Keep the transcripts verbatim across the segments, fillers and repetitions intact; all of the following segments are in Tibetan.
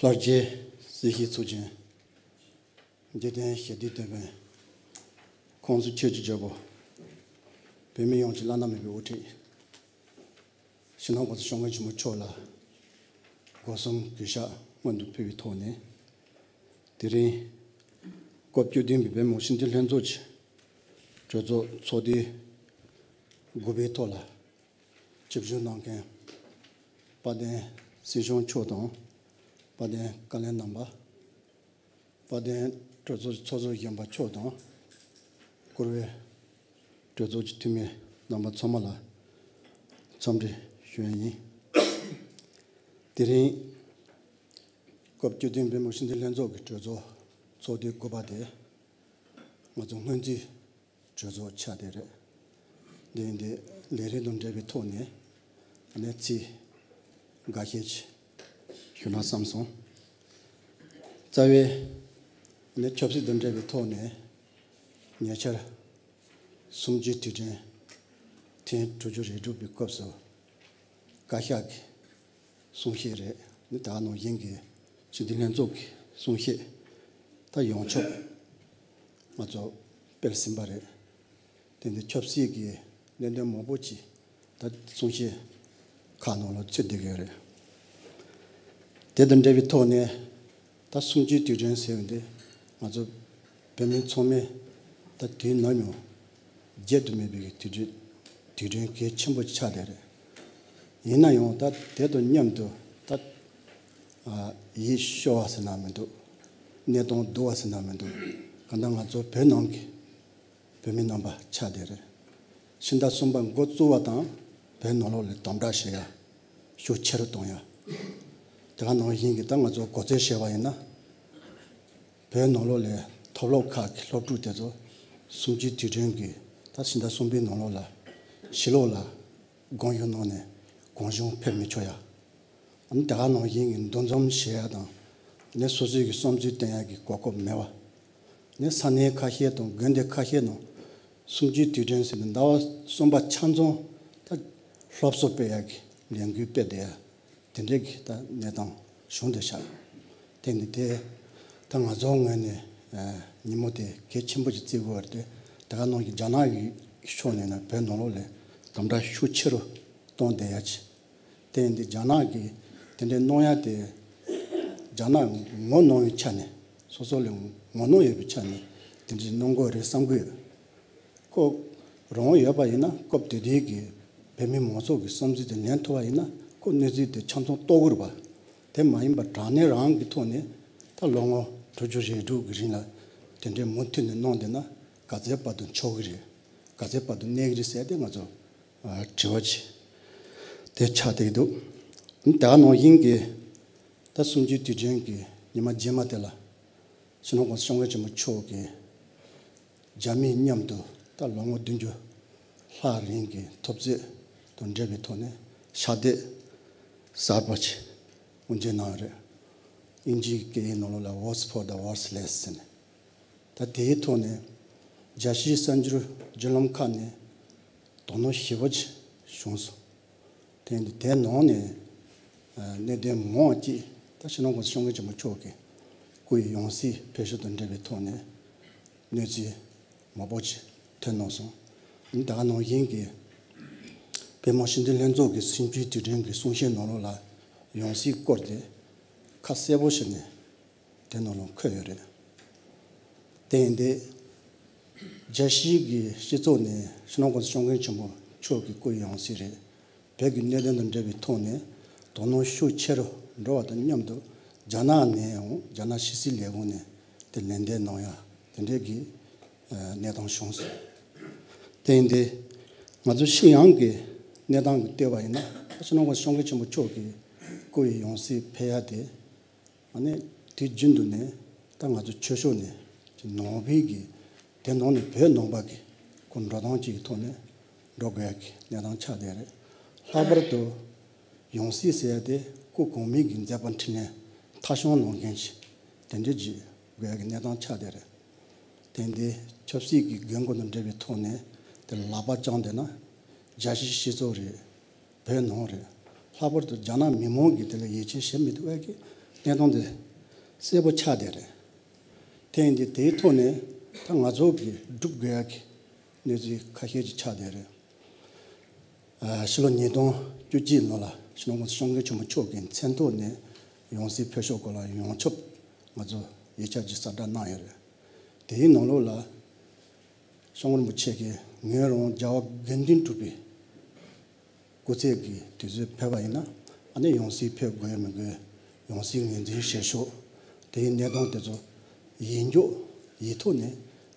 ལྷར་བཅས་སྲིད་ཞིའི་ཚོགས་ཆེན། འཇིག་རྟེན་ཞི་བདེའི་དེད་དཔོན། ཁམས་གསུམ་ཆོས་ཀྱི་རྒྱལ་པོ། བོད་མི་ཡོངས་ཀྱི་བླ་ན་མེད་པའི་དབུ་ཁྲིད། སྤྱི་ནོར་༸གོང་ས་༸སྐྱབས་མགོན་ཆེན་པོ་མཆོག་ལ་སྒོ་གསུམ་གུས་ཕྱག་སྔོན་དུ་ཕུལ་བའི་ཐོག་ནས། དེ་རིང་སྐབས་བཅུ་བདུན་པའི་བོད་མི་སྤྱི་འཐུས་ལྷན་ཚོགས་ཀྱི་གྲོས་ཚོགས་ཚོགས་དུས་དགུ་པའི་ཐོག་ལ། ཆིབས་བསྒྱུར་གནང་མཁན་དཔལ་ལྡན་སྲིད་སྐྱོང་མཆོག་དང་། དཔལ་ལྡན་བཀའ་བློན་རྣམ་པ། དཔལ་ལྡན་གྲོས་ཚོགས་ཀྱི་ཚོགས་གཙོ་གཞོན་པ་མཆོག་དང་། བཀུར་འོས་གྲོས་ཚོགས་ཀྱི་འཐུས་མི་རྣམ་པ་ཚང་མ་ལ་འཚམས་འདྲི་ཞུ་ཡ་ཡིན། དེ་རིང་སྐབས་བཅུ་བདུན་བོད་མི་སྤྱི་འཐུས་ལྷན་ཚོགས་ཀྱི་གྲོས་ཚོགས་ཚོགས་དུས་དགུ་པ་དེ་ང་ཚོ་སྔོན་རྩིས་གྲོས་ཚོགས་ཆགས་བསྡད་རེད། འདི་འདི་ལས་རིམ་དང་འབྲེལ་བའི་ཐོག་ནས་ཨ་ནི་ཚིག་འགའ་ཤས་ཅིག་ཞུ་ན་བསམ་སོང་། རྩ་བའི་ཨ་ནི་ཆབ་སྲིད་དང་འབྲེལ་བའི་ཐོག་ནས་ཉེ་ཆར་གསུམ་བཅུའི་དུས་དྲན་ཐེངས་དྲུག་ཅུ་རེ་དྲུག་པའི་སྐབས་སུ་བཀའ་ཤག་གི་གསུང་བཤད་རེད། ནི་ད་ག་ནང་བཞིན་གྱི་སྤྱི་འཐུས་ལྷན་ཚོགས་ཀྱི་གསུང་བཤད་ད་ཡོངས་ཁྱབ་ང་ཚོ་སྤེལ་ཟིན་པ་རེད། དེ་འདི་ཆབ་སྲིད་ཀྱི་གནད་དོན་མང་པོ་ཅིག་ད་གསུང་བཤད་ཁག་ནང་ལ་ཚུད་བསྡད་ཀྱི་ཡོད་རེད། དེ་དང་འབྲེལ་བའི་ཐོག་ནས་ད་གསུམ་བཅུའི་དུས་དྲན་ཟེར་བ་འདི་ང་ཚོ་བོད་མི་ཚང་མས་ད་དུས་ནམ་ཡང་བརྗེད་དུ་མེད་པའི་དུས་དྲན་དུས་དྲན་གལ་ཆེན་པོ་ཆགས་བསྡད་རེད། ཡིན་ན་ཡང་ད་དེ་དང་མཉམ་དུ་ད་ཡིད་སྐྱོ་བ་ཟེར་ན་མི་འདུག་གནས་སྟངས་སྡུག་པ་ཟེར་ན་མི་འདུག་གང་ལྟར་ང་ཚོ་བོད་ནང་གི་བོད་མི་རྣམ་པ་ཆགས་བསྡད་རེད། ཕྱི་ཟླ་གསུམ་པ་འགོ་བཙུགས་པ་དང་བོད་ནང་ལོགས་ལ་དམ་དྲག་བྱེད་ཡ་ཤུགས་ཆེ་རུ་གཏོང་ཡ། དེ་ག་ནང་བཞིན་གྱི་ད་ང་ཚོ་གོ་ཚོད་བྱས་པ་ཡིན་ན། བོད་ནང་ལོགས་ལ་མཐོ་སློབ་ཁག་གི་སློབ་ཕྲུག་དེ་ཚོ་གསུམ་བཅུའི་དུས་དྲན་གྱི་ད་ཕྱི་ཟླ་གསུམ་པའི་ནང་ལོགས་ལ་ཕྱི་ལོགས་ལ་དགོངས་ཞུ་གནང་ནས་གང་བྱུང་ཕེབས་མི་ཆོག་ཡ། ཨ་ནི་དེ་ག་ནང་བཞིན་གྱི་འདུ་འཛོམས་བྱེད་ཡ་དང་། ཨ་ནི་སོ་སོའི་གི་བསམ་ཚུལ་བསྟན་ཡ་གི་གོ་སྐབས་མེད་པ། ཨ་ནི་ས་གནས་ཁ་ཤས་དང་དགོན་སྡེ་ཁ་ཤས་ནང་གསུམ་བཅུའི་དུས་དྲན་ཟེར་ནས་ཟླ་བ་གསུམ་པ་ཆ་ཚང་ད་སློབ་གསོ་སྤེལ་ཡ་གི་ལས་འགུལ་སྤེལ་བསྡད་ཡ། དེ་འདྲའི་གི་ད་གནས་སྟངས་བྱུང་བསྡད་ཤག་དེ་ནི་དེ་ད་ང་ཚོའི་ངོས་ནས་ཨ་ཉིན་མོ་དེ་གལ་ཆེན་པོ་ཞིག་བརྩི་དགོས་པ་རེད་དེ། དེ་ག་ནང་བཞིན་རྒྱ་ནག་གི་ཕྱོགས་ནས་ན་བོད་ནང་ལོགས་ལ་དམ་དྲག་ཤུགས་ཆེ་རུ་གཏོང་བསྡད་ཡ་ཅིག་དེ་ཡིན་དུས་རྒྱ་ནག་གིས་དེ་འདྲའི་གནང་ཡ་དེ་རྒྱ་ནག་ངོ་གནོང་བའི་ཆ་ནས་སོ་སོ་ལ་ངོ་གནོང་ཡོད་པའི་ཆ་ནས་དེ་འདྲའི་གནང་དགོས་རེད་བསམ་གྱི་ཡོད། ཁོ་རང་ཡོད་པ་ཡིན་ན་སྐབས་དེ་དུས་ཀྱི་བོད་མི་མང་ཚོགས་ཀྱི་བསམ་ཚུལ་དེ་ལེན་ཐུབ་པ་ཡིན་ན་ཁོ་གནས་ཚུལ་དེ་ཆ་ཚང་རྟོགས་ཀྱི་རེད་པ། དེ་མ་ཡིན་པ་དྲང་གནས་རང་གི་ཐོག་ནས་ད་ལོ་ངོ་དྲུག་ཅུ་རེ་དྲུག་གི་རིང་ལ་དེ་འདྲའི་མུ་མཐུད་ནས་གནང་བསྡད་ན་ག་ཚད་བར་དུ་ཆོག་གི་རེད། ག་ཚད་བར་དུ་གནས་ཀྱི་རེད་ཟེར་ཏེ་ང་ཚོ་ཨ་དྲི་བ་ཅིག་དེ་ཆགས་བསྡད་ཀྱི་འདུག་ད་ག་ནང་བཞིན་གྱི་ད་གསུམ་བཅུའི་དུས་དྲན་གྱི་ཉི་མ་རྗེས་མ་དེ་ལ་སྤྱི་ནོར་༸གོང་ས་༸སྐྱབས་མགོན་ཆེན་པོ་མཆོག་གིས་རྒྱ་མིའི་མཉམ་དུ་ད་ལོ་ངོ་བདུན་ཅུ་ལྷག་རིང་གི་འཐབ་རྩོད་དང་འབྲེལ་བའི་ཐོག་ནས་ཕྱག་དེབ་གསར་པ་ཅིག་དབུ་འབྱེད་གནང་ཡོད་རེད། དབྱིན་ཇིའི་སྐད་ཡིག་ནང་ལོགས་ལ་Voice for the Voiceless ཟེར་ནས། ད་དེའི་ཐོག་ནས་རྒྱལ་སྤྱིའི་གསར་འགྱུར་བརྒྱུད་ལམ་ཁག་ནས་དོ་སྣང་ཞེ་པོ་ཅིག་བྱུང་སོང་། དེ་ནི་དེའི་ནང་ནས་ཨ་གནད་དོན་མང་པོ་ཅིག་ད་སྤྱི་ནོར་༸གོང་ས་༸སྐྱབས་མགོན་ཆེན་པོ་མཆོག་གི་སྐུ་ཡི་ཡང་སྲིད་ཕེབས་ཕྱོགས་དང་འབྲེལ་བའི་ཐོག་ནས་གནས་ཚུལ་མང་པོ་ཅིག་ཐོན་གནང་སོང་། ད་ག་ནང་བཞིན་གྱི་བོད་མི་སྤྱི་འཐུས་ལྷན་ཚོགས་ཀྱི་གསུམ་བཅུའི་དུས་དྲན་གྱི་གསུང་བཤད་ནང་ལོགས་ལ་ཡང་སྲིད་སྐོར་དེ་ཁ་གསལ་པོ་བྱས་ནས་དེ་ནང་ལ་འཁོད་ཡོད་རེད། དེ་ཡིན་དུས་རྒྱལ་སྤྱིའི་གི་སྤྱི་ཚོགས་ནས་སྤྱི་ནོར་༸གོང་ས་༸སྐྱབས་མགོན་ཆེན་པོ་མཆོག་གི་སྐུ་ཡི་ཡང་སྲིད་རེད། བོད་ཀྱི་གནད་དོན་དང་འབྲེལ་བའི་ཐོག་ནས་དོ་སྣང་ཤུགས་ཆེ་རུ་འགྲོ་བ་དང་མཉམ་དུ་རྒྱ་ནག་ནས་ཡང་རྒྱ་ནག་ཕྱི་སྲིད་ལས་ཁུངས་ནས་དེ་ལན་འདེབས་གནང་ཡ་དེ་འདྲའི་གི་ཨ་གནས་སྟངས་བྱུང་སོང་། དེ་ཡིན་དུས་ང་ཚོ་ཕྱི་ཡོང་གི་གནས་སྟངས་ཀྱི་ལྟོས་པ་ཡིན་ན་སྤྱི་ནོར་༸གོང་ས་༸སྐྱབས་མགོན་ཆེན་པོ་མཆོག་གི་སྐུ་ཡི་ཡང་སྲིད་ཕེབས་ཡ་དེ་ཨ་ནི་དུས་རྒྱུན་དུ་ནས་ད་ང་ཚོ་ཆོས་ཕྱོགས་ནས་ཀྱི་ནང་པའི་གི་དེ་ནང་ནས་བོད་ནང་པ་གི་ཁོ་འགྲོ་སྟངས་ཅིག་གི་ཐོག་ནས་འགྲོ་དགོས་ཡ་གི་གནས་སྟངས་ཆགས་བསྡད་རེད། ལྷག་པར་དུ་ཡང་སྲིད་ཟེར་ཡ་དེ་སྐུ་གོང་མའི་གི་མཛད་པ་འཕྲིན་ལས་མཐའ་སྐྱོང་གནང་མཁན་ཞིག་དེ་འདྲ་ཅིག་དགོས་ཡ་གི་གནས་སྟངས་ཆགས་བསྡད་རེད། དེ་འདི་ཆབ་སྲིད་ཀྱི་དགོས་མཁོ་དང་འབྲེལ་བའི་ཐོག་ནས་དེ་ལག་པ་བརྐྱངས་བསྡད་ན་རྒྱལ་སྤྱིའི་སྤྱི་ཚོགས་རེད། བོད་ནང་རེད། ལྷག་པར་དུ་རྒྱ་ནག་མི་མང་གིས་དེ་ལ་ཡིད་ཆེས་བྱེད་མི་ཐུབ་པའི་གི་ གནས་སྟངས་དེ་གསལ་པོ་ཆགས་བསྡད་རེད། དེ་ཡིན་དུས་དེའི་ཐོག་ནས་ད་ང་ཚོ་གི་སྒྲུབ་དགོས་ཡ་གི་གནས་ཚུལ་ཁ་ཤས་ཅིག་ཆགས་བསྡད་རེད། ཨ། ཕྱི་ལོ་ཉིས་སྟོང་བཅུ་གཅིག་ལོ་ལ་སྤྱི་ནོར་༸གོང་ས་༸སྐྱབས་མགོན་ཆེན་པོ་མཆོག་གི་མཚན་ཐོག་ནས་ཡང་སྲིད་ཕེབས་ཕྱོགས་སྐོར་ལ་ཡོངས་ཁྱབ་ང་ཚོ་ཡིག་ཆ་ཅིག་གསལ་བསྒྲགས་གནང་ཡོད་རེད། དེའི་ནང་ལོགས་ལ་༸གོང་ས་༸སྐྱབས་མགོན་ཆེན་པོ་མཆོག་གིས་ངོས་རང་རྒྱལ་བ་དགེ་འདུན་གྲུབ་པའི་སྐུ་ཚེ་གི་དུས་ཚོད་ཕེབས་པ་ཡིན་ན། ཨ་ནི་ཡང་སྲིད་ཕེབས་དགོས་མི་དགོས། ཡང་སྲིད་ངོས་འཛིན་བྱེད་ཕྱོགས། དེའི་གནས་སྟངས་དེ་ཚོ་ཡིག་འཇོག་ཡིག་ཐོག་ནས་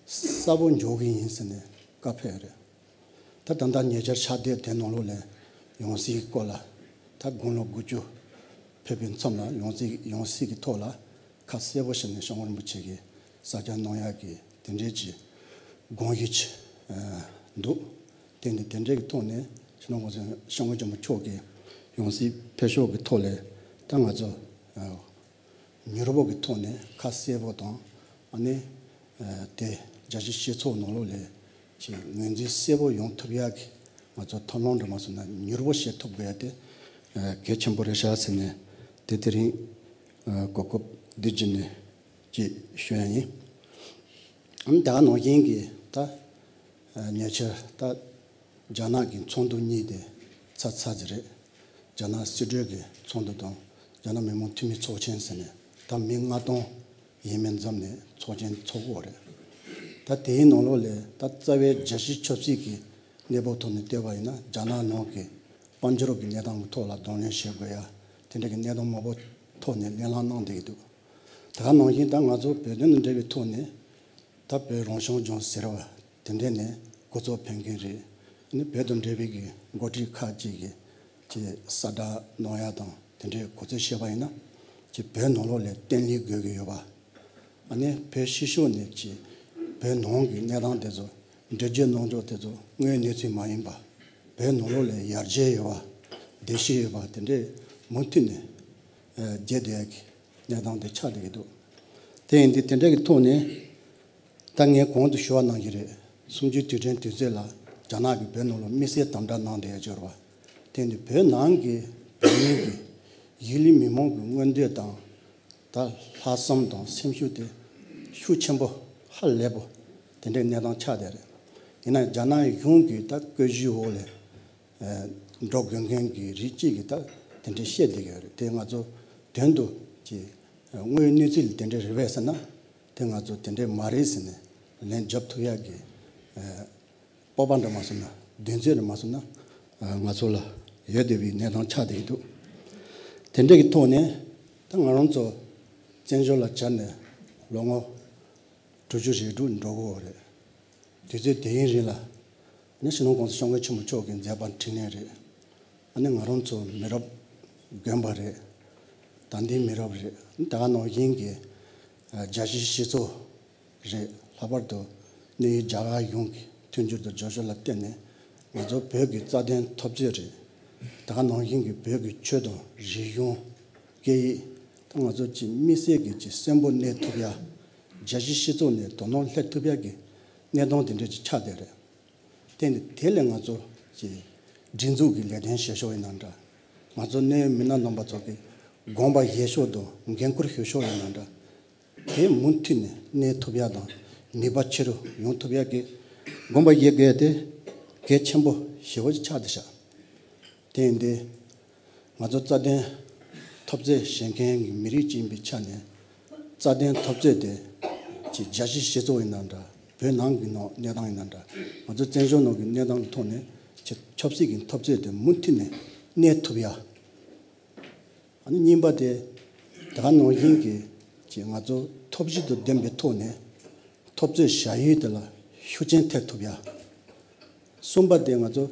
གསལ་པོ་འཇོག་གི་ཡིན་ཟེར་ནས་བཀའ་ཕེབས་རེད། ད་ད་ལྟ་ཉེ་ཆར་ཕྱག་དེབ་དེ་ནང་ལོགས་ལ་ཡང་སྲིད་སྐོར་ལ་ད་དགུང་ལོ་དགུ་བཅུ་ཕེབས་པའི་མཚམས་ལ་ཡང་སྲིད་ཡང་སྲིད་ཀྱི་ཐོག་ལ་ཁ་གསལ་པོ་བྱས་ནས་༸གོང་ས་༸སྐྱབས་མགོན་ཆེན་པོ་མཆོག་གིས་གསལ་བསྒྲགས་གནང་ཡག་གི་དེ་འདྲའི་གི་དགོངས་གཞི་ཅིག་འདུག་དེ་ནི་དེ་འདྲའི་གི་ཐོག་ནས་༸གོང་ས་༸སྐྱབས་མགོན་ཆེན་པོ་མཆོག་གི་ཡང་སྲིད་ཕེབས་ཕྱོགས་ཀྱི་ཐོག་ལ་ད་ང་ཚོ་མྱུར་པོ་གི་ཐོག་ནས་ཁ་གསལ་པོ་དང་། ཨ་ནི་དེ་རྒྱལ་སྤྱིའི་སྤྱི་ཚོགས་ནང་ལོགས་ལ་ཅིག་ངོས་འཛིན་གསལ་པོ་ཡོང་ཐུབ་ཡག་གི་ང་ཚོ་ཐབས་ལམ་འདྲ་མ་བཟོས་ན་མྱུར་པོ་བྱེད་ཐུབ་དགོས་ཡ་དེ་གལ་ཆེན་པོ་རེད་ཤག་ཟེར་ནས་དེ་དེ་རིང་གོ་སྐབས་འདི་བརྒྱུད་ནས་ཅིག་ཞུ་ཡ་ཡིན། ཨ་ནི་ད་ག་ནང་བཞིན་གྱི་ད་ཉེ་ཆར་ད་རྒྱ་ནག་གི་ཚོགས་འདུ་གཉིས་དེ་ཚར་ཚར་ཟིན་རེད། རྒྱ་ནག་སྲིད་གྲོས་ཀྱི་ཚོགས་འདུ་དང་རྒྱ་ནག་མི་མང་འཐུས་མི་ཚོགས་ཆེན་ཟེར་ནས་ད་མི་ལྔ་སྟོང་ཡས་མས་འཛོམས་ནས་ཚོགས་ཆེན་ཚོགས་ཀྱི་ཡོད་རེད། ད་དེའི་ནང་ལོགས་ལ་ད་རྩ་བའི་རྒྱལ་སྤྱིའི་ཆབ་སྲིད་ཀྱི་གནས་བབ་ཐོག་ནས་བལྟས་པ་ཡིན་ན་རྒྱ་ནག་ནང་གི་དཔལ་འབྱོར་གྱི་གནས་སྟངས་ཀྱི་ཐོག་ལ་གདོང་ལེན་བྱེད་དགོས་ཡ་དེ་འདྲ་གི་གནད་དོན་མང་པོ་ཐོག་ནས་གླེང་སློང་གནང་བསྡད་ཀྱི་འདུག་ད་ག་ནང་བཞིན་ད་ང་ཚོ་བོད་དོན་དང་འབྲེལ་བའི་ཐོག་ནས་ད་བོད་རང་སྐྱོང་ལྗོངས་ཟེར་བ་དེ་འདྲས་ནས་འགོ་ཚུགས་ཕེབས་མཁན་རེད། ཨ་ནི་བོད་དང་འབྲེལ་བའི་གི་འགོ་ཁྲིད་ཁག་ཅིག་གིས་ཅིག་གསལ་བསྒྲགས་གནང་ཡ་དང་དེ་འདྲས་གོ་ཚོད་བྱས་པ་ཡིན་ན། ཅིག་བོད་ནང་ལོགས་ལ་བརྟན་ལྷིང་དགོས་ཀྱི་ཡོད་པ། ཨ་ནི་བོད་ཕྱི་ཕྱོགས་ནས་ཀྱི་བོད་ནང་གི་གནས་སྟངས་དེ་ཚོ་འགྲེལ་བརྗོད་གནང་ཕྱོགས་དེ་ཚོ་དངོས་ཡོད་གནས་ཚུལ་མ་ཡིན་པ། བོད་ནང་ལོགས་ལ་ཡར་རྒྱས་ཡོད་པ། བདེ་སྐྱིད་ཡོད་པ་དེ་འདྲས་མུ་མཐུད་ནས་ཨ་རྒྱས་བསྡད་ཡག་གི་གནས་སྟངས་དེ་ཆགས་བསྡད་ཀྱི་འདུག་དེ་ཡིན་དུས་དེ་འདྲ་གི་ཐོག་ནས་ད་ངས་གོང་དུ་ཞུ་བ་ནང་བཞིན་རེད། གསུམ་བཅུའི་དུས་དྲན་དུས་ཚོད་ལ་རྒྱ་ནག་གིས་བོད་ནང་ལ་དམིགས་བསལ་དམ་དྲག་གནང་བསྡད་ཡག་འབྱོར་བ། དེ་ཡིན་དུས་བོད་ནང་གི་བོད་མི་གི་ཡུལ་མི་མང་གི་མངོན་འདོད་དང་། ད་ལྷག་བསམ་དང་སེམས་ཤུགས་དེ་ཤུགས་ཆེན་པོ་ཧ་ལས་པོ་དེ་འདྲའི་གནས་སྟངས་ཆགས་བསྡད་རེད། ཡིན་ན་རྒྱ་ནག་གཞུང་གིས་ད་བཀོད་ཇུས་འོག་ལ་ཨ་འགྲོ་དགོས་མཁན་གྱི་རིགས་གཅིག་གིས་ད་དེ་འདྲའི་བཤད་བསྡད་ཀྱི་ཡོད་རེད། དེ་ང་ཚོ་དོན་དུ་ཀྱི་དངོས་ཡོད་གནས་ཚུལ་དེ་འདྲ་རེད་པས་ཟེར་ན། དེ་ང་ཚོ་དེ་འདྲ་མ་རེད་ཟེར་ནས་ལན་རྒྱབ་ཐུབ་ཡག་གི་ཨ་སྤོབས་པ་འདྲ་མ་བཟོ་ན། གདེང་ཚོད་འདྲ་མ་བཟོ་ན། ཨ་ང་ཚོ་ལ་ཡོད་བསྡད་པའི་གནས་སྟངས་ཆགས་བསྡད་ཀྱི་འདུག་དེ་འདྲ་གི་ཐོག་ནས་ད་ང་རང་ཚོ་བཙན་བྱོལ་ལ་བཅར་ནས་ལོ་ངོ་དྲུག་ཅུ་རེ་དྲུག་འགྲོ་གི་ཡོད་རེད། དུས་ཚོད་དེའི་རིང་ལ་ནི་སྤྱི་ནོར་༸གོང་ས་༸སྐྱབས་མགོན་ཆེན་པོ་མཆོག་གི་མཛད་པ་འཕྲིན་ལས་རེད། ཨ་ནི་ང་རང་ཚོ་མི་རབས་རྒན་པ་རེད། ད་ལྟའི་མི་རབས་རེད། ད་ག་ནང་བཞིན་གྱི་ཨ་རྒྱལ་སྤྱིའི་སྤྱི་ཚོགས་རེད། ལྷག་པར་དུ་གནས་ཡུལ་རྒྱ་གར་གཞུང་གི་མཐུན་འགྱུར་དང་རྒྱབ་སྐྱོར་ལ་བརྟེན་ནས་ང་ཚོ་བོད་ཀྱི་རྩ་དོན་འཐབ་རྩོད་རེད། ད་ག་ནང་བཞིན་གྱི་བོད་ཀྱི་ཆོས་དང་རིག་གཞུང་། སྐད་ཡིག་ད་ང་ཚོ་ཅིག་དམིགས་བསལ་གྱི་ཅིག་གསོན་པོ་གནས་ཐུབ་ཡ། རྒྱལ་སྤྱིའི་སྤྱི་ཚོགས་ནས་དོ་སྣང་སླེབས་ཐུབ་ཡ་གི་གནས་སྟངས་དེ་འདྲ་ཅིག་ཆགས་བསྡད་རེད། དེ་ནི་དེ་ལས་ང་ཚོ་ཀྱི་སྒྲིག་འཛུགས་ཀྱི་ལས་དོན་བྱེད་ཕྱོགས་ཡིན་ན་འདྲ། ང་ཚོ་གནད་ཡོད་མི་སྣ་རྣམ་པ་ཚོ་གི་དགོངས་པ་བཞེས་ཕྱོགས་དང་འགན་ཁུར་ཞུ་ཕྱོགས་ཡིན་ན་འདྲ། དེ་མུ་མཐུད་ནས་གནས་ཐུབ་ཡ་དང་ནུས་པ་ཆེ་རུ་ཡོང་ཐུབ་ཡ་གི་དགོངས་པ་བཞེས་དགོས་དེ་གལ་ཆེན་པོ་ཞེ་པོ་ཅིག་ཆགས་བསྡད་ཤག་དེ་ཡིན་དུས། ང་ཚོ་རྩ་དོན་འཐབ་རྩོད་བྱེད་མཁན་གྱི་མི་རིགས་ཅིག་ཡིན་པའི་ཆ་ནས། རྩ་དོན་འཐབ་རྩོད་དེ་ཅིག་རྒྱལ་སྤྱིའི་སྤྱི་ཚོགས་ཡིན་ན་འདྲ། བོད་ནང་གི་ནང་གནས་སྟངས་ཡིན་ན་འདྲ། ང་ཚོ་བཙན་བྱོལ་ནང་གི་གནས་སྟངས་ཀྱི་ཐོག་ནས་ཆ་ཆབ་སྲིད་ཀྱི་འཐབ་རྩོད་དེ་མུ་མཐུད་ནས་གནས་ཐུབ་ཡ། ཨ་ནི་གཉིས་པ་དེ་ད་ག་ནང་བཞིན་གྱི་ཅིག་ང་ཚོ་ཐབས་ཇུས་དང་ལྡན་པའི་ཐོག་ནས། འཐབ་རྩོད་བྱ་ཡུལ་དེ་ལ་ཤུགས་རྐྱེན་ཐེབས་ཐུབ་ཡ། གསུམ་པ་དེ་ང་ཚོ་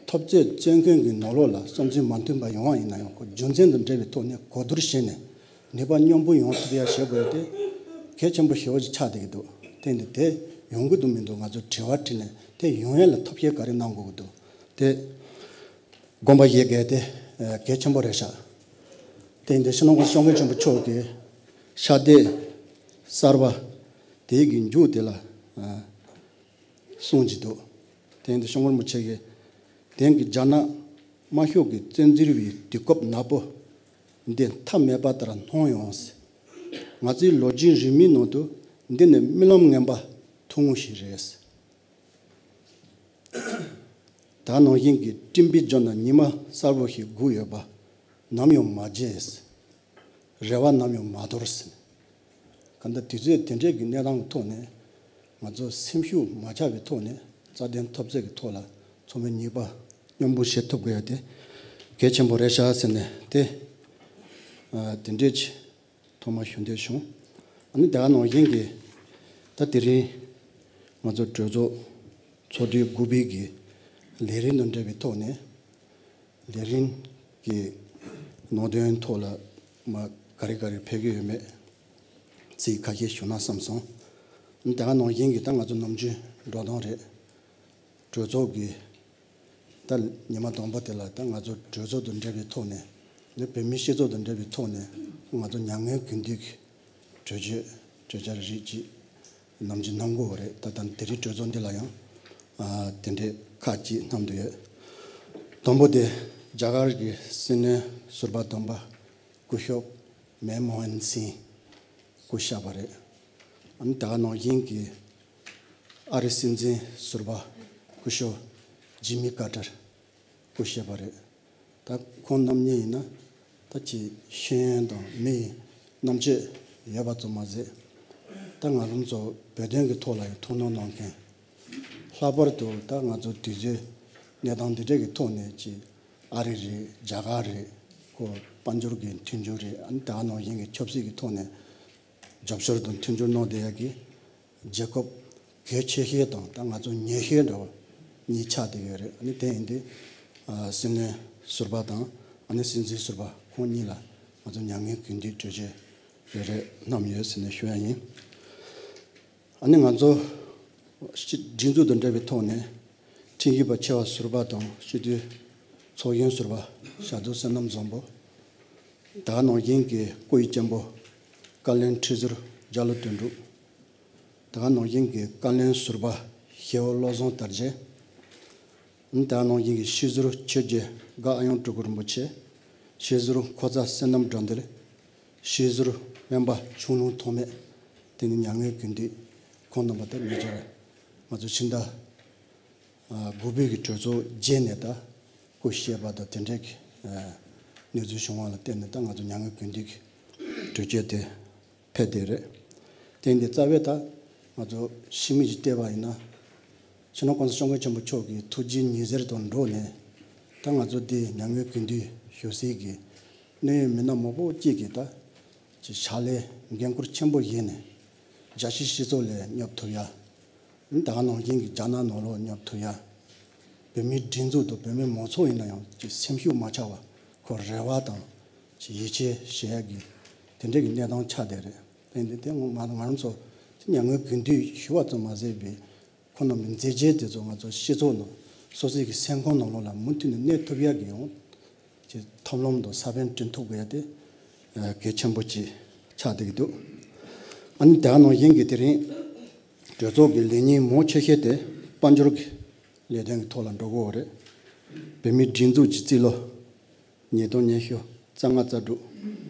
འཐབ་རྩོད་རྩོད་མཁན་གྱི་ནང་ལོགས་ལ་བསམ་ཚུལ་མ་མཐུན་པ་ཡོང་བ་ཡིན་ན་ཡང་ཁོ་རྒྱུ་མཚན་དང་འབྲེལ་བའི་ཐོག་ནས་གོ་བསྡུར་བྱས་ནས་ནུས་པ་མཉམ་སྤུངས་ཡོང་ཐུབ་ཡ་བྱེད་དགོས་དེ་གལ་ཆེན་པོ་ཞེ་པོ་ཅིག་ཆགས་བསྡད་ཀྱི་འདུག་དེ་འདི་དེ་ཡོང་གི་འདུག་མི་འདུག་ང་ཚོ་དྲི་བ་དྲིས་ནས་དེ་ཡོང་ཡ་ལ་ཐབས་ཤེས་ག་རེ་གནང་དགོས་ཀྱི་འདུག་དེ། དགོངས་པ་བཞེས་དགོས་དེ་གལ་ཆེན་པོ་རེད་ཤག་དེ་ཡིན་དུས་སྤྱི་ནོར་༸གོང་ས་༸སྐྱབས་མགོན་ཆེན་པོ་མཆོག་གི་ཕྱག་དེབ་གསར་པ་དེ་གི་མཇུག་དེ་ལ་གསུངས་ཀྱི་འདུག་དེ་ཡིན་དུས་༸གོང་ས་༸སྐྱབས་མགོན་ཆེན་པོ་མཆོག་གིས་དེང་གི་རྒྱ་ནག་དམར་ཤོག་གི་བཙན་འཛུལ་བའི་དུས་སྐབས་ནག་པོ། འདི་མཐའ་མེད་པ་ལྟར་སྣང་ཡོང་ཟེར། ང་ཚོའི་ལོ་རྒྱུས་རིང་མོའི་ནང་དུ་འདི་ནི་རྨི་ལམ་ངན་པ་ཐུང་ངུ་ཞིག་རེད་ཟེར། ད་ནང་བཞིན་གྱི་སྤྲིན་པའི་རྒྱབ་ན་ཉི་མ་གསལ་པོ་ཞིག་སྒུག་ཡོད་པ་ནམ་ཡང་མ་བརྗེད་ཟེར། རེ་བ་ནམ་ཡང་མ་དོར་ཟེར། གང་ལྟར་དུས་ཚོད་དེ་འདྲའི་གི་གནས་སྟངས་ཐོག་ནས་ང་ཚོ་སེམས་ཤུགས་མ་ཆག་པའི་ཐོག་ནས་རྩ་དོན་འཐབ་རྩོད་ཀྱི་ཐོག་ལ་ཚང་མས་ནུས་པ་མཉམ་སྤུངས་བྱེད་ཐུབ་དགོས་ཡ་དེ་གལ་ཆེན་པོ་རེད་ཤག་ཟེར་ནས་དེ་ཨ་དེ་འདྲའི་ཆེད་ཐོག་མ་ཞུ་འདོད་བྱུང་། ཨ་ནི་དེ་ག་ནང་བཞིན་གྱི་ད་དེ་རིང་ང་ཚོ་གྲོས་ཚོགས་ཚོགས་དུས་དགུ་པའི་གི་ལས་རིམ་དང་འབྲེལ་བའི་ཐོག་ནས། ལས་རིམ་གྱི་ནང་དོན་ཐོག་ལ་མ་ག་རེ་ག་རེ་ཕེབས་ཀྱི་ཡོད་མེད་ཚིག་ཁ་ཤས་ཞུ་ན་བསམ་སོང་། ད་ག་ནང་བཞིན་གྱི་ད་ང་ཚོ་ནམ་རྒྱུན་འགྲོ་སྟངས་རེད། གྲོས་ཚོགས་ཀྱི་ད་ཉི་མ་དང་པོ་དེ་ལ་ད་ང་ཚོ་གྲོས་ཚོགས་དང་འབྲེལ་བའི་ཐོག་ནས་ནི་བོད་མིའི་སྤྱི་ཚོགས་དང་འབྲེལ་བའི་ཐོག་ནས་ང་ཚོ་མྱ་ངན་གུས་འདུད་ཀྱི་གྲོས་ཆོད་གྲོས་འཆར་རིགས་གཅིག་ནམ་རྒྱུན་གནང་གི་ཡོད་རེད། ད་ལྟ་དེ་རིང་གྲོས་ཚོགས་འདི་ལ་ཡང་ཨ་དེ་འདྲའི་ཁག་ཅིག་བསྣམས་བསྡད་ཡོད། དང་པོ་དེ་རྒྱ་གར་གྱི་སྲིད་བློན་ཟུར་པ་དང་པོ་སྐུ་ཞབས་མན་མོ་ཧན་སིང་སྐུ་གཤེགས་པ་རེད། ཨ་ནི་ད་ག་ནང་བཞིན་གྱི་ཨ་རིའི་སྲིད་འཛིན་ཟུར་པ་སྐུ་ཞབས་ཇི་མི་ཀར་ཏར་སྐུ་གཤེགས་པ་རེད། ད་ཁོང་རྣམ་གཉིས་ཡིན་ན་ད་ཅིག་ཤེས་ཡོན་དང་མི་ཡི་རྣམ་དཔྱོད་ཡོད་པ་ཙམ་མ་ཟད། ད་ང་རང་ཚོ་བོད་དོན་གྱི་ཐོག་ལ་ཡང་ཐུགས་སྣང་གནང་མཁན། ལྷག་པར་དུ་ད་ང་ཚོ་དུས་ཚོད་གནས་སྟངས་འདི་འདྲ་གི་ཐོག་ནས་ཅིག་ཨ་རི་རེད། རྒྱ་གར་རེད། ཁོ་དཔལ་འབྱོར་གྱི་མཐུན་འགྱུར་རེད། ཨ་ནི་ད་ག་ནང་བཞིན་གྱི་ཆབ་སྲིད་ཀྱི་ཐོག་ནས་རྒྱབ་སྐྱོར་དང་མཐུན་འགྱུར་གནང་བསྡད་ཡ་གི་རྒྱལ་ཁབ་གལ་ཆེ་ཤོས་དང་ད་ང་ཚོ་ཉེ་ཤོས་འདྲ་བ་གཉིས་ཆགས་བསྡད་ཡོད་རེད། ཨ་ནི་དེ་ཡིན་དུས་ཨ་སྲིད་བློན་ཟུར་པ་དང་ཨ་ནི་སྲིད་འཛིན་ཟུར་པ་ཁོང་གཉིས་ལ་ང་ཚོ་མྱ་ངན་གུས་འདུད་གྲོས་ཆོད་རེ་རེ་བསྣམས་ཡོད་ཟེར་ནས་ཞུ་ཡ་ཡིན། ཨ་ནི་ང་ཚོ་སྤྱི་སྒྲིག་འཛུགས་དང་འབྲེལ་བའི་ཐོག་ནས་ཁྲིམས་ཞིབ་པ་ཆེ་བ་ཟུར་པ་དང་སྤྱི་འཐུས་ཚོགས་གཞོན་ཟུར་པ་ཞྭ་དུང་བསོད་ནམས་བཟང་པོ། ད་ག་ནང་བཞིན་གྱི་སྐུ་ཡི་གཅེན་པོ་བཀའ་བློན་ཁྲི་ཟུར་རྒྱ་ལོ་དོན་གྲུབ། ད་ག་ནང་བཞིན་གྱི་བཀའ་བློན་ཟུར་པ་ཞེ་བོ་བློ་བཟང་དར་རྒྱས། ད་ག་ནང་བཞིན་གྱི་སྤྱི་ཟུར་ཆོས་རྗེ་འགག་ཨ་ཡང་སྤྲུལ་སྐུ་རིན་པོ་ཆེ། སྤྱི་ཟུར་ཁོ་ཚ་བསོད་ནམས་དགྲ་འདུལ། སྤྱི་ཟུར་སྨན་པ་ཆུང་ལུང་ཐོགས་མེད། དེ་ནི་མྱ་ངན་གུས་འདུད་ཁོང་རྣམ་པ་དང་མི་སྦྱོར། ང་ཚོ་ཕྱི་ཟླ་ཨ་དགུ་པའི་གི་གྲོས་ཚོགས་རྗེས་ནས་ད་སྐུ་གཤེགས་པ་དང་དེ་འདྲའི་གི་ཨ་གནས་ཚུལ་བྱུང་བ་ལ་བརྟེན་ནས་ད་ང་ཚོ་མྱ་ངན་གུས་འདུད་ཀྱི་གྲོས་ཆོད་དེ་ཕེབས་བསྡད་རེད། དེ་འདི་རྩ་བའི་ད་ང་ཚོ་ཕྱི་མིག་ཅིག་བལྟས་པ་ཡིན་ན། སྤྱི་ནོར་༸གོང་ས་༸སྐྱབས་མགོན་ཆེན་པོ་མཆོག་གི་ཐུགས་རྗེའི་ཉི་ཟེར་དང་འགྲོགས་ནས་ད་ང་ཚོ་འདི་མྱ་ངན་གུས་འདུད་ཞུ་སའི་གི་གནད་ཡོད་མི་སྣ་མང་པོ་གཅིག་གིས་ད་ཅིག་ཕྱག་ལས་འགན་འཁུར་ཆེན་པོ་བཞེས་ནས་རྒྱལ་སྤྱིའི་སྤྱི་ཚོགས་ལ་སྙོབ་ཐུབ་ཡ། ད་ག་ནང་བཞིན་གྱི་རྒྱ་ནག་ནང་ལོགས་སྙོབ་ཐུབ་ཡ། བོད་མིའི་སྒྲིག་འཛུགས་དང་བོད་མི་མང་ཚོགས་ཡིན་ན་ཡང་ཅིག་སེམས་ཤུགས་མ་ཆག་པ་ཁོ་རེ་བ་དང་ཅིག་ཡིད་ཆེས་བྱེད་ཡ་གི་དེ་འདྲའི་གི་གནས་སྟངས་ཆགས་བསྡད་རེད། དེ་འདི་དེ་ང་ང་རང་ཚོ་དེ་མྱ་ངན་གུས་འདུད་ཞུ་བ་ཙམ་མ་ཟད་པའི་ཁོང་རྣམ་པའི་མཛད་རྗེས་དེ་ཚོ་ང་ཚོ་སྤྱི་ཚོགས་ནང་སོ་སོའི་གི་སེམས་ཁོང་ནང་ལོགས་ལ་མུ་མཐུད་ནས་གནས་ཐུབ་ཡ་གི་ཡོང་། ཀྱི་ཐབས་ལམ་དང་ས་བོན་བསྐྲུན་ཐུབ་དགོས་ཡ་དེ་ཨ་གལ་ཆེན་པོ་ཅིག་ཆགས་བསྡད་ཀྱི་འདུག་ཨ་ནི་དེ་ག་ནང་བཞིན་གྱི་དེ་རིང་གྲོས་ཚོགས་ཀྱི་ལས་ཉིན་མང་ཆེ་ཤོས་དེ་དཔལ་འབྱོར་གྱི་ལས་དོན་གྱི་ཐོག་ལ་འགྲོ་གི་ཡོད་རེད། བོད་མིའི་སྒྲིག་འཛུགས་ཀྱི་རྩིས་ལོ་ཉིས་སྟོང་ཉི་ཤུ་རྩ་ལྔ་རྩ་དྲུག་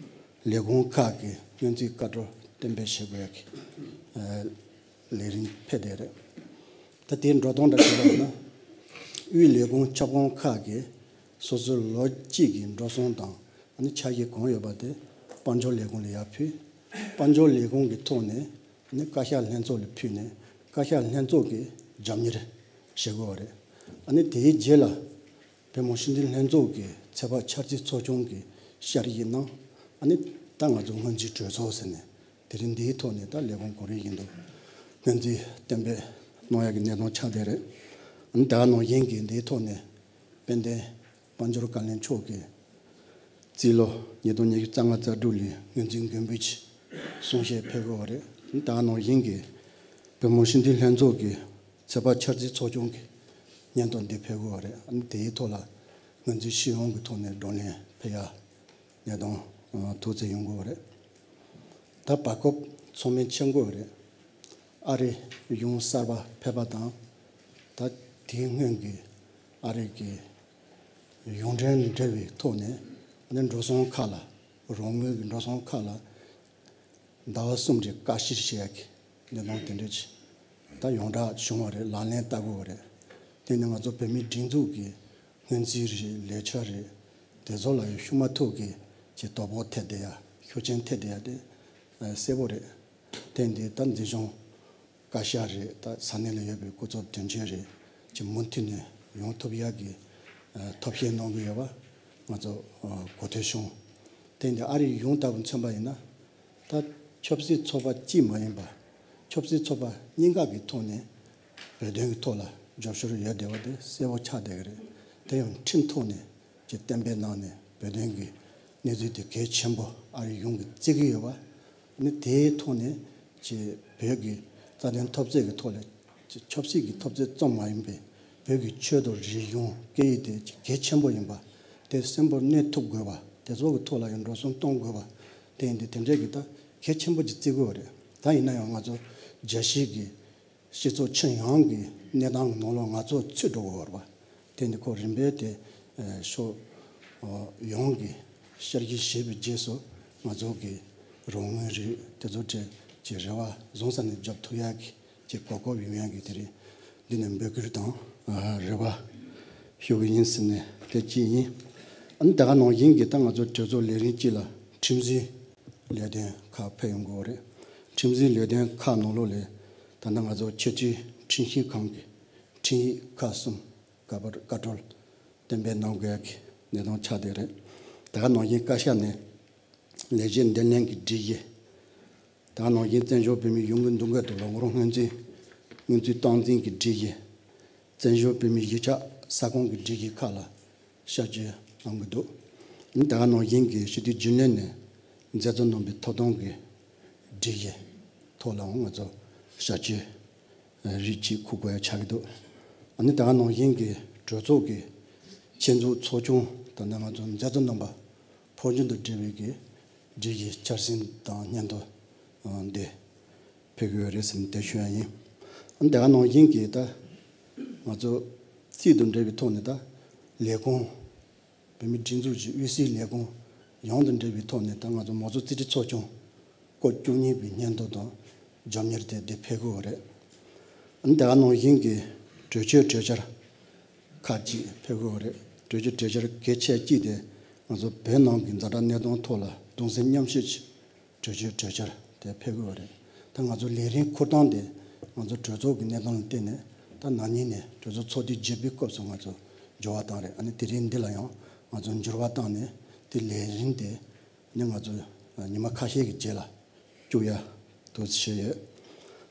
ལས་ཁུངས་ཁག་གི་སྔོན་རྩིས་བཀའ་འཁྲོལ་གཏན་འབེབས་བྱེད་དགོས་ཡ་གི་ཨ་ལས་རིམ་ཕེབས་བསྡད་རེད། ད་དེའི་འགྲོ་སྟངས་འདྲ་བྱས་པ་ཡིན་ན། དབུས་ལས་ཁུངས་ཁྱབ་ཁོངས་ཁག་གིས་སོ་སོའི་ལོ་གཅིག་གི་འགྲོ་སོང་དང་ཨ་ནི་འཆར་གཞི་གང་ཡོད་པ་དེ་དཔལ་འབྱོར་ལས་ཁུངས་ལ་ཡར་ཕུལ། དཔལ་འབྱོར་ལས་ཁུངས་ཀྱི་ཐོག་ནས་ཨ་ནི་བཀའ་ཤག་ལྷན་ཚོགས་ལ་ཕུལ་ནས་བཀའ་ཤག་ལྷན་ཚོགས་ཀྱིས་རྒྱབ་གཉེར་བྱེད་དགོས་པ་རེད། ཨ་ནི་དེའི་རྗེས་ལ། བོད་མི་སྤྱི་འཐུས་ལྷན་ཚོགས་ཀྱི་ཚོད་དཔག་འཆར་རྩིས་ཚོགས་ཆུང་གིས་བསྐྱར་ཞིབ་གནང་། ཨ་ནི་ད་ང་ཚོ་སྔོན་རྩིས་གྲོས་ཚོགས་ཟེར་ནས་དེ་རིང་འདིའི་ཐོག་ནས་ད་ལས་ཁུངས་གོ་རིམ་བཞིན་དུ་སྔོན་རྩིས་གཏན་འབེབས་གནང་ཡག་གི་གནས་སྟངས་ཆགས་བསྡད་རེད། ཨ་ནི་ད་ནང་བཞིན་གྱི་འདིའི་ཐོག་ནས་དཔལ་ལྡན་དཔལ་འབྱོར་བཀའ་བློན་མཆོག་གིས་རྩིས་ལོ་ཉིས་སྟོང་ཉི་ཤུ་རྩ་ལྔ་རྩ་དྲུག་ལོའི་སྔོན་རྩིས་མགོན་པོའི་གསུང་བཤད་ཕེབས་དགོས་པ་རེད། ཨ་ནི་ད་ནང་བཞིན་གྱི་བོད་མི་སྤྱི་འཐུས་ལྷན་ཚོགས་ཀྱི་ཚོད་དཔག་འཆར་རྩིས་ཚོགས་ཆུང་གི་སྙན་ཐོ་འདི་ཕེབས་དགོས་པ་རེད། ཨ་ནི་དེའི་ཐོག་ལ་སྔོན་རྩིས་སྤྱི་ཡོངས་ཀྱི་ཐོག་ནས་བགྲོ་གླེང་ཕེབས་ཡ་གནས་སྟངས་ཐུགས་བརྩེ་ཡོང་དགོས་པ་རེད། ད་བར་སྐབས་ཚང་མས་མཁྱེན་དགོས་པ་རེད། ཨ་རིའི་གཞུང་གསར་པ་ཕེབས་པ་དང་། ད་དེའི་སྔོན་གྱི་ཨ་རི་གི་གཞུང་འབྲེལ་འབྲེལ་བའི་ཐོག་ནས་ཨ་ནི་འགྲོ་སོང་ཁག་ལ་ རོགས་དངུལ་གྱི་འགྲོ་སོང་ཁག་ལ་ཟླ་བ་གསུམ་རེ་བསྐྱར་ཞིབ་བྱེད་ཡག་གི་གནས་སྟངས་དེ་འདྲ་ཅིག་ད་ཡོངས་གྲགས་བྱུང་བ་རེད། ལག་ལེན་བསྟར་དགོས་པ་རེད། དེ་ནི་ང་ཚོ་བོད་མིའི་སྒྲིག་འཛུགས་ཀྱི་སྔོན་རྩིས་རེད། ལས་འཆར་རེད། དེ་ཚོ་ལ་ཡང་ཤུགས་མ་ཐུག་གི་ཅིག་དོ་ཕོག་ཐེབས་བསྡད་ཡ། ཤུགས་རྐྱེན་ཐེབས་བསྡད་ཡ་དེ་གསལ་པོ་རེད། དེ་འདི་ད་མཛེས་ལྗོངས་བཀའ་ཤག་རེད། ད་ས་གནས་ལ་ཡོད་པའི་སྐུ་ཚབ་དོན་གཅོད་རེད། ཅིག་མུ་མཐུད་ནས་ཡོང་ཐུབ་ཡག་གི་ཨ་ཐབས་ཤེས་གནང་གི་ཡོད་པ་ང་ཚོ་ཨ་གོ་ཐོས་བྱུང་། དེ་འདི་ཨ་རིའི་གཞུང་ལྟ་བུ་མཚོན་པ་ཡིན་ན། ད་ཆབ་སྲིད་ཚོགས་པ་གཅིག་མ་ཡིན་པ། ཆབ་སྲིད་ཚོགས་པ་གཉིས་ཀ་གི་ཐོག་ནས་བོད་དོན་གྱི་ཐོག་ལ་རྒྱབ་སྐྱོར་ཡོད་བསྡད་པ་དེ་གསལ་པོ་ཆགས་བསྡད་ཀྱི་རེད། དེ་ཡང་ཁྲིམས་ཐོག་ནས་ཀྱི་གཏན་འབེབས་གནང་ནས་བོད་དོན་གྱི་གནས་ཚུལ་དེ་གལ་ཆེན་པོ་ཨ་རིའི་གཞུང་གིས་བརྩི་གི་ཡོད་པ། ནི་དེའི་ཐོག་ནས་ཀྱི་བོད་ཀྱི་རྩ་དོན་འཐབ་རྩོད་ཀྱི་ཐོག་ལ་ཀྱི་ཆབ་སྲིད་ཀྱི་འཐབ་རྩོད་ཙམ་མ་ཡིན་པའི་བོད་ཀྱི་ཆོས་དང་རིག་གཞུང་སྐད་ཡིག་དེ་ཀྱི་གལ་ཆེན་པོ་ཡིན་པ། དེ་གསོན་པོར་གནས་ཐུབ་དགོས་པ། དེ་ཚོ་གི་ཐོག་ལ་ཡང་འགྲོ་སོང་གཏོང་དགོས་པ། དེ་ཡིན་དུས་དེ་འདྲའི་གི་ད་གལ་ཆེན་པོ་ཅིག་བརྩི་དགོས་པ་རེད། ད་ཡིན་ན་ཡང་ང་ཚོ་རྒྱལ་སྤྱིའི་གི་སྤྱི་ཚོགས་ཁྱོན་ཡོངས་ཀྱི་གནས་སྟངས་ཀྱི་ནང་ལོགས་ང་ཚོ་ཚུད་འགྲོ་དགོས་པ་རེད་པ། དེ་འདི་ཁོ་རིམ་པས་དེ་ཨ་ཕྱོགས་ཨ་ཡོངས་ཀྱི་བསྐྱར་ཞིབ་བྱས་པའི་རྗེས་སུ་ང་ཚོ་གི་རོགས་དངུལ་རིགས་དེ་ཚོ་གྲས་ཀྱི་རེ་བ་བཟང་ས་ནས་རྒྱབ་ཐུབ་ཡག་གི་ཀྱི་གོ་སྐབས་ཡོང་ཡག་གི་དེ་རིང་འདི་ནས་འབོད་སྐུལ་དང་ཨ་རེ་བ་ཞུ་གི་ཡིན་ཟེར་ནས་དེ་གཅིག་ཡིན། ཨ་ནི་དེ་ག་ནང་བཞིན་གྱི་ད་ང་ཚོ་གྲོས་ཚོགས་ལས་རིམ་གཅིག་ལ་ཁྲིམས་འཛིན་ལས་དོན་ཁག་ཕེབས་ཡོང་གི་ཡོད་རེད། ཁྲིམས་འཛིན་ལས་དོན་ཁག་ནང་ལོགས་ལས་ད་ལྟ་ང་ཚོ་ཆེས་མཐོའི་ཁྲིམས་ཞིབ་ཁང་གི་ཁྲིམས་ཡིག་ཁག་གསུམ་བཀའ་པར་བཀའ་འཁྲོལ་གཏན་འབེབས་གནང་དགོས་ཡག་གི་གནས་སྟངས་ཆགས་བསྡད་རེད། དེ་ག་ནང་བཞིན་བཀའ་ཤག་ནས་ལས་བྱེད་འདེམས་ལྷན་གྱི་སྒྲིག་གཞི། དེ་ག་ནང་བཞིན་བཙན་བྱོལ་བོད་མིའི་ཡོང་སྒོའི་འདུ་འགོད་དང་ལོ་འཁོར་སྔོན་རྩིས་སྔོན་རྩིས་སྟངས་འཛིན་གྱི་སྒྲིག་གཞི། བཙན་བྱོལ་བོད་མིའི་གཞིས་ཆགས་ས་ཁོངས་ཀྱི་སྒྲིག་གཞི་ཁག་ལ་བསྐྱར་བཅོས་གནང་གི་འདུག་ཨ་ནི་དེ་ག་ནང་བཞིན་གྱི་སྤྱི་འཐུས་རྒྱུན་ལས་ནས་མཛད་གཙོ་རྣམ་པའི་ཐོབ་ཐང་གི་སྒྲིག་གཞི་ཐོག་ལའང་ང་ཚོ་བསྐྱར་བཅོས་རིགས་གཅིག་འཁུར་དགོས་ཡ་ཆགས་ཀྱི་འདུག་ཨ་ནི་དེ་ག་ནང་བཞིན་གྱི་གྲོས་ཚོགས་ཀྱི་ཆེད་འཛུགས་ཚོགས་ཆུང་དང་ནི་ང་ཚོ་མཛད་གཙོ་རྣམ་པ་འཕོ་འགྱུར་དང་འབྲེལ་བའི་གི་སྒྲིག་གཞི་འཆར་ཟིན་དང་སྙན་ཐོ་འདི་ཕེབས་ཀྱི་ཡོད་རེད་ཟེར་ནས་དེ་ཞུ་ཡ་ཡིན། ཨ་ནི་དེ་ག་ནང་བཞིན་གྱི་ད་ང་ཚོ་རྩིས་དང་འབྲེལ་བའི་ཐོག་ནས་ད་ལས་ཁུངས་བོད་མིའི་སྒྲིག་འཛུགས་ཀྱི་དབུས་སའི་ལས་ཁུངས་ཡོངས་དང་འབྲེལ་བའི་ཐོག་ནས་ད་ང་ཚོ་མང་གཙོ་རྩིས་ཁྲའི་ཚོགས་ཆུང་སྐབས་བཅུ་གཉིས་པའི་སྙན་ཐོ་དང་རྒྱབ་གཉེར་དེ་འདི་ཕེབས་ཀྱི་ཡོད་རེད། ཨ་ནི་དེ་ག་ནང་བཞིན་གྱི་གྲོས་ཆོད་གྲོས་འཆར་ཁག་ཅིག་ཕེབས་ཀྱི་ཡོད་རེད། གྲོས་ཆོད་གྲོས་འཆར་གལ་ཆེ་གཅིག་དེ་ང་ཚོ་བོད་ནང་གི་ཛ་དྲག་གནས་སྟངས་ཐོག་ལ་གདུང་སེམས་མཉམ་སྐྱེད་ཀྱི་གྲོས་ཆོད་གྲོས་འཆར་དེ་ཕེབས་ཀྱི་ཡོད་རེད། ད་ང་ཚོ་ལས་རིམ་འཁུར་སྟངས་དེ་ང་ཚོ་གྲོས་ཚོགས་ཀྱི་གནས་སྟངས་ལ་བརྟེན་ནས་ད་ན་ནིང་ནས་གྲོས་ཚོགས་ཚོགས་དུས་བརྒྱད་པའི་སྐབས་སུ་ང་ཚོ་འགྱུར་བ་བཏང་རེད། ཨ་ནི་དེ་རིང་འདི་ལ་ཡང་ང་ཚོ་འགྱུར་བ་བཏང་ནས་དེ་ལས་རིམ་དེ་ནི་ང་ཚོ་ཉི་མ་ཁ་ཤས་ཀྱི་རྗེས་ལ་བཅུག་ཡ་འདུག་བྱས་ཡོད།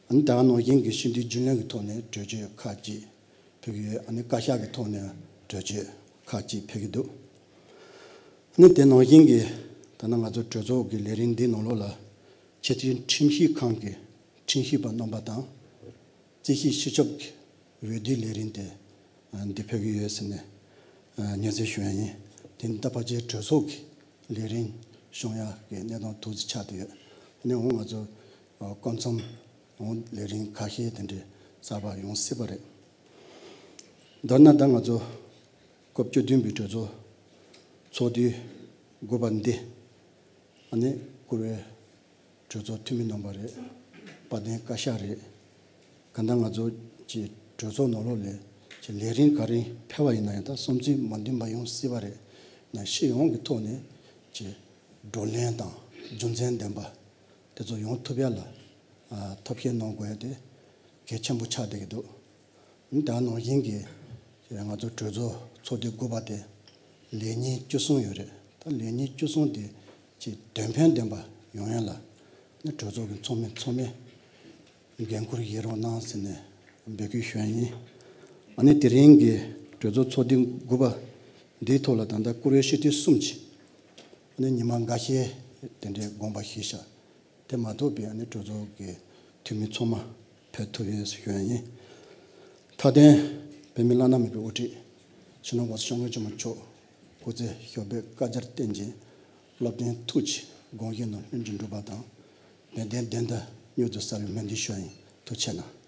ཨ་ནི་ད་ག་ནང་བཞིན་གྱི་སྤྱི་འཐུས་རྒྱུན་ལས་ཀྱི་ཐོག་ནས་གྲོས་ཆོད་ཁག་ཅིག་ཕེབས་ཀྱི་ཡོད། ཨ་ནི་བཀའ་ཤག་གི་ཐོག་ནས་གྲོས་ཆོད་ཁག་ཅིག་ཕེབས་ཀྱི་འདུག་ཨ་ནི་དེ་ནང་བཞིན་གྱི་ད་ནང་ང་ཚོ་གྲོས་ཚོགས་ཀྱི་ལས་རིམ་འདིའི་ནང་ལོགས་ལ་ཆེས་མཐོའི་ཁྲིམས་ཞིབ་ཁང་གི་ཁྲིམས་ཞིབ་པ་རྣམ་པ་དང་། རྩིས་ཞིབ་སྤྱི་ཁྱབ་ཀྱི་འོས་བསྡུའི་ལས་རིམ་དེ་ཨ་འདི་ཕེབས་ཀྱི་ཡོད་ཟེར་ནས་ཨ་སྙན་སེང་ཞུ་ཡ་ཡིན། དེ་ནི་ད་ཕལ་ཆེར་གྲོས་ཚོགས་ཀྱི་ལས་རིམ་སྐྱོང་ཡ་གི་གནས་སྟངས་ཐོག་ཅིག་ཆགས་བསྡད་ཡོད། དེ་ནས་འོང་ང་ཚོ་ཨ་སྐབས་མཚམས་འོང་ལས་རིམ་ཁ་ཤས་དེ་འདྲའི་གསར་པ་ཡོང་སྲིད་པ་རེད། མདོར་ན་ད་ང་ཚོ་སྐབས་བཅུ་བདུན་པའི་གྲོས་ཚོགས་ཚོགས་དུས་དགུ་པ་འདི་ཨ་ནི་བཀུར་འོས་གྲོས་ཚོགས་འཐུས་མི་རྣམ་པ་རེད། དཔལ་ལྡན་བཀའ་ཤག་རེད། གང་ལྟར་ང་ཚོ་ཀྱི་གྲོས་ཚོགས་ནང་ལོགས་ལས་ཀྱི་ལས་རིམ་ག་རེ་ཕེབས་པ་ཡིན་ན་ཡང་ད་བསམ་ཚུལ་མ་མཐུན་པ་ཡོང་སྲིད་པ་རེད། ན་སྤྱི་ཡོངས་ཀྱི་ཐོག་ནས་ཀྱི་བགྲོ་གླེང་དང་རྒྱུ་མཚན་ལྡན་པ་དེ་ཚོ་ཡོང་ཐུབ་ཡ་ལ་ཨ་ཐབས་ཤེས་གནང་དགོས་ཡ་དེ་གལ་ཆེན་པོ་ཆགས་བསྡད་ཀྱི་འདུག་ད་ནང་བཞིན་གྱི་ང་ཚོ་གྲོས་ཚོགས་ཚོགས་དུས་དགུ་པ་དེ་ལས་ཉིན་བཅུ་གསུམ་ཡོད་རེད། ད་ལས་ཉིན་བཅུ་གསུམ་དེ་ཅིག་དོན་ཕན་ལྡན་པ་ཡོང་ཡ་ལ་ནི་གྲོས་ཚོགས་ཀྱི་ཚོགས་མི་ཚང་མས་འགན་འཁུར་བཞེས་རོགས་གནང་ཟེར་ནས་འབོད་སྐུལ་ཞུ་ཡ་ཡིན། ཨ་ནི་དེ་རིང་གི་གྲོས་ཚོགས་ཚོགས་དུས་དགུ་པ་འདིའི་ཐོག་ལ་ད་ལྟ་བཀུར་འོས་སྤྱི་འཐུས་གསུམ་ཅིག་ཨ་ནི་ཉི་མ་འགའ་ཤས་དེ་འདྲའི་དགོངས་པ་བཞེས་ཤག་དེ་མ་གཏོགས་པའི་ཨ་ནི་གྲོས་ཚོགས་ཀྱི་འཐུས་མི་ཚང་མ་ཕེབས་ཐུབ་ཡོད་ཟེར་ཞུ་ཡ་ཡིན། མཐའ་དོན་བོད་མི་བླ་ན་མེད་པའི་དབུ་ཁྲིད་སྤྱི་ནོར་༸གོང་ས་༸སྐྱབས་མགོན་ཆེན་པོ་མཆོག་སྐུ་ཚེ་ཞབས་པད་བསྐལ་བརྒྱར་བརྟན་ཅིང་། བློ་ལྡན་ཐུགས་ཀྱི་དགོངས་བཞེད་རྣམས་ལྷུན་གྱིས་འགྲུབ་པ་དང་། བདེན་བདེན་བདེན་དུ་མྱུར་དུ་གསལ་བའི་སྨོན་འདུན་ཞུ་ཡ་ཡིན། ཐུགས་རྗེ་གནང་།